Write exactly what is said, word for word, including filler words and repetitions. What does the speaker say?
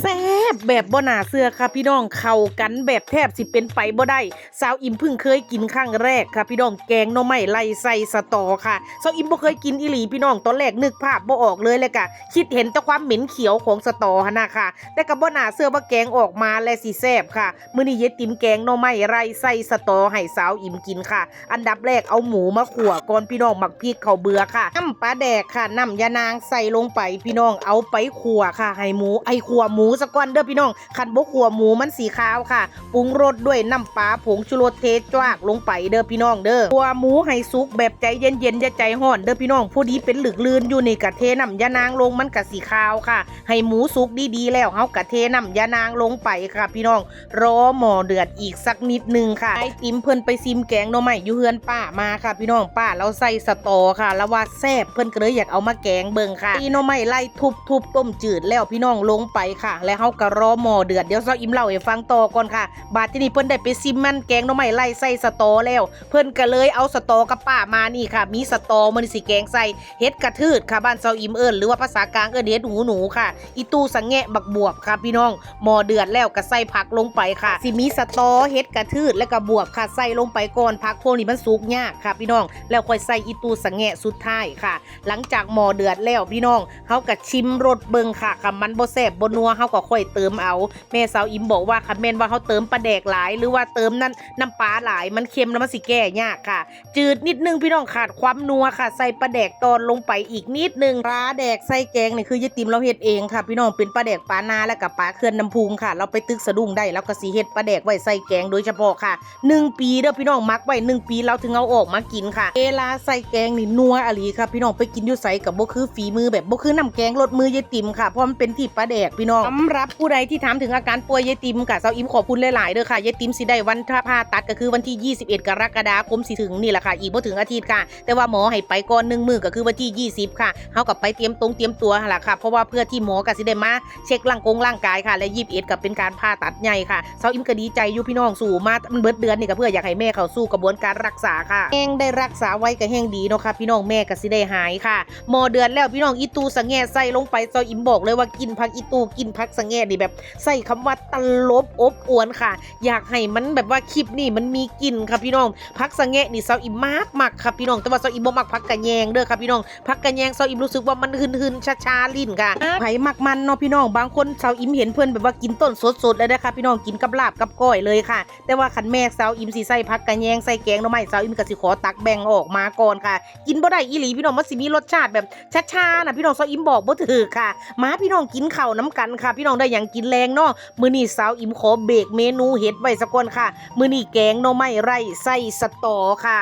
แซ่บแบบบ่น่าเชื่อค่ะพี่น้อง เข้ากันแบบแทบสิเป็นไปบ่ได้ สาวอิ๋มเพิ่งเคยกินครั้งแรกค่ะพี่น้อง แกงหน่อไม้ไล่ใส่สะตอค่ะ สาวอิ๋มบ่เคยกินอีหลีพี่น้อง ตอนแรกนึกภาพบ่ออกเลย แล้วก็คิดเห็นแต่ความเหม็นเขียวของสะตอหั่นนะค่ะ แต่ก็บ่น่าเชื่อว่าแกงออกมาและสิแซ่บค่ะ มื้อนี้ยายติ๋มแกงหน่อไม้ไล่ใส่สะตอให้สาวอิ๋มกินค่ะ อันดับแรกเอาหมูมาขั่วก่อนพี่น้อง หมักพริก ข้าวเบือค่ะ น้ำปลาแดกค่ะ น้ำยานางใส่ลงไปพี่น้อง เอาไปขั่วค่ะ ให้หมู ให้ขั่วหมูซะก่อนเด้อพี่น้อง คันบ่ขั่วหมูมันสิคาวค่ะ ปรุงรสด้วยน้ำปลา ผงชูรส เทจวากลงไปเด้อพี่น้องเด้อ ขั่วหมูให้สุกแบบใจเย็นๆ อย่าใจร้อนเด้อพี่น้อง พอดีเป็นหลึกลื่นอยู่นี่ ก็เทน้ำยานางลง มันก็สิคาวค่ะ ให้หมูสุกดีๆแล้ว เฮาก็เทน้ำยานางลงไปค่ะพี่น้อง รอหม้อเดือดอีกสักนิดนึงค่ะ ยายติ๋มเพิ่นไปซิมแกงหน่อไม้อยู่เฮือนป้ามาค่ะพี่น้อง ป้าลาวใส่สะตอค่ะ ลาวว่าแซ่บ เพิ่นก็เลยอยากเอามาแกงเบิ่งค่ะ ตีหน่อไม้ไล่ทุบๆ ต้มจืดแล้วพี่น้อง ลงไปค่ะ แล้วเฮาก็รอหม้อเดือด เดี๋ยวสาวอิ๋มเล่าให้ฟังต่อก่อนค่ะ บาดทีนี้เพิ่นได้ไปซิมมันแกงหน่อไม้ไล่ใส่สะตอแล้ว เพิ่นก็เลยเอาสะตอกับป้ามานี่ค่ะ มีสะตอมื้อนี้สิแกงใส่ เห็ดกระทืดค่ะ บ้านสาวอิ๋มเอิ้น หรือว่าภาษากลางเอิ้นเห็ดหูหนูค่ะ อีตู้สะแงะ บักบวบค่ะพี่น้อง หม้อเดือดแล้วก็ใส่ผักลงไปค่ะ สิมีสะตอ เห็ดกระทืด แล้วก็บวบค่ะ ใส่ลงไปก่อน ผักพวกนี้มันสุกยากค่ะพี่น้อง แล้วค่อยใส่อีตู้สะแงะสุดท้ายค่ะ หลังจากหม้อเดือดแล้วพี่น้อง เฮาก็ชิมรสเบิ่งค่ะ คันมันบ่แซ่บบ่นัว เฮาก็ค่อยเติมเอา แม่สาวอิ๋มบอกว่าคันแม่นว่าเฮาเติมปลาแดกหลาย หรือว่าเติมนั่น น้ำปลาหลาย มันเค็มแล้วมันสิแก้ยากค่ะ จืดนิดนึงพี่น้อง ขาดความนัวค่ะ ใส่ปลาแดกตอนลงไปอีกนิดนึง ปลาแดกใส่แกงนี่คือยายติ๋มลาวเฮ็ดเองค่ะพี่น้อง เป็นปลาแดกปลานาและก็ปลาเขื่อนน้ำพุงค่ะ ลาวไปตึกสะดุ้งได้ ลาวก็สิเฮ็ดปลาแดกไว้ใส่แกงโดยเฉพาะค่ะ หนึ่งปีเด้อพี่น้อง หมักไว้หนึ่งปี ลาวถึงเอาออกมากินค่ะ เวลาใส่แกงนี่นัวอีหลีค่ะพี่น้อง ไปกินอยู่ไสก็บ่คือฝีมือ แบบบ่คือน้ำแกงรสมือยายติ๋มค่ะ เพราะมันเป็นที่ปลาแดกพี่น้อง สำหรับผู้ใดที่ถามถึงอาการป่วยยายติ๋มค่ะ สาวอิ๋มขอบคุณหลายๆเด้อค่ะ ยายติ๋มสิได้วันผ่าตัดก็คือวันที่ยี่สิบเอ็ดกรกฎาคมสิถึงนี่แหละค่ะ อีกบ่ถึงอาทิตย์ค่ะ แต่ว่าหมอให้ไปก่อนหนึ่งมื้อก็คือวันที่ยี่สิบค่ะ เฮาก็ไปเตรียมตรงเตรียมตัวหั่นล่ะค่ะ เพราะว่าเพื่อที่หมอก็สิได้มาเช็คร่างกงร่างกายค่ะ และยี่สิบเอ็ดก็เป็นการผ่าตัดใหญ่ค่ะ สาวอิ๋มก็ดีใจอยู่พี่น้อง สู้มาเบิดเดือนนี่ก็เพื่ออยากให้แม่เข้าสู่กระบวนการรักษาค่ะ แฮงได้รักษาไวก็แฮงดีเนาะค่ะพี่น้อง แม่ก็สิได้หายค่ะ หม้อเดือดแล้วพี่น้อง อีตู้สะแงะใส่ลงไป สาวอิ๋มบอกเลยว่ากลิ่นผักอีตู้ กลิ่นผักสะแงะนี่แบบ ใช้คำว่าตลบอบอวลค่ะ อยากให้มันแบบว่าคลิปนี้มันมีกลิ่นค่ะพี่น้อง ผักสะแงะนี่สาวอิ๋มมักมักค่ะพี่น้อง แต่ว่าสาวอิ๋มบ่มักผักกะแยงเด้อค่ะพี่น้อง ผักกะแยงสาวอิ๋มรู้สึกว่ามันหืนๆ ชาๆ ลิ้นค่ะ ไผมักมันเนาะพี่น้อง บางคนสาวอิ๋มเห็นเพิ่นแบบว่ากินต้นสดๆ เลยนะคะพี่น้อง กินกับลาบกับก้อยเลยค่ะ แต่ว่าคันแม่สาวอิ๋มสิใส่ผักกะแยงใส่แกงหน่อไม้ สาวอิ๋มก็สิขอตักแบ่งออกมาก่อนค่ะ กินบ่ได้อีหลีพี่น้อง มันสิมีรสชาติแบบชาๆ นะพี่น้อง สาวอิ๋มบอกบ่ถูกค่ะ มาพี่น้องกินข้าวนำกันค่ะ พี่น้องได้หยังกินแลงเนาะ มื้อนี้สาวอิ๋มขอเบรกเมนูเห็ดไว้ซะก่อนค่ะ มื้อนี้แกงหน่อไม้ไล่ใส่สะตอค่ะ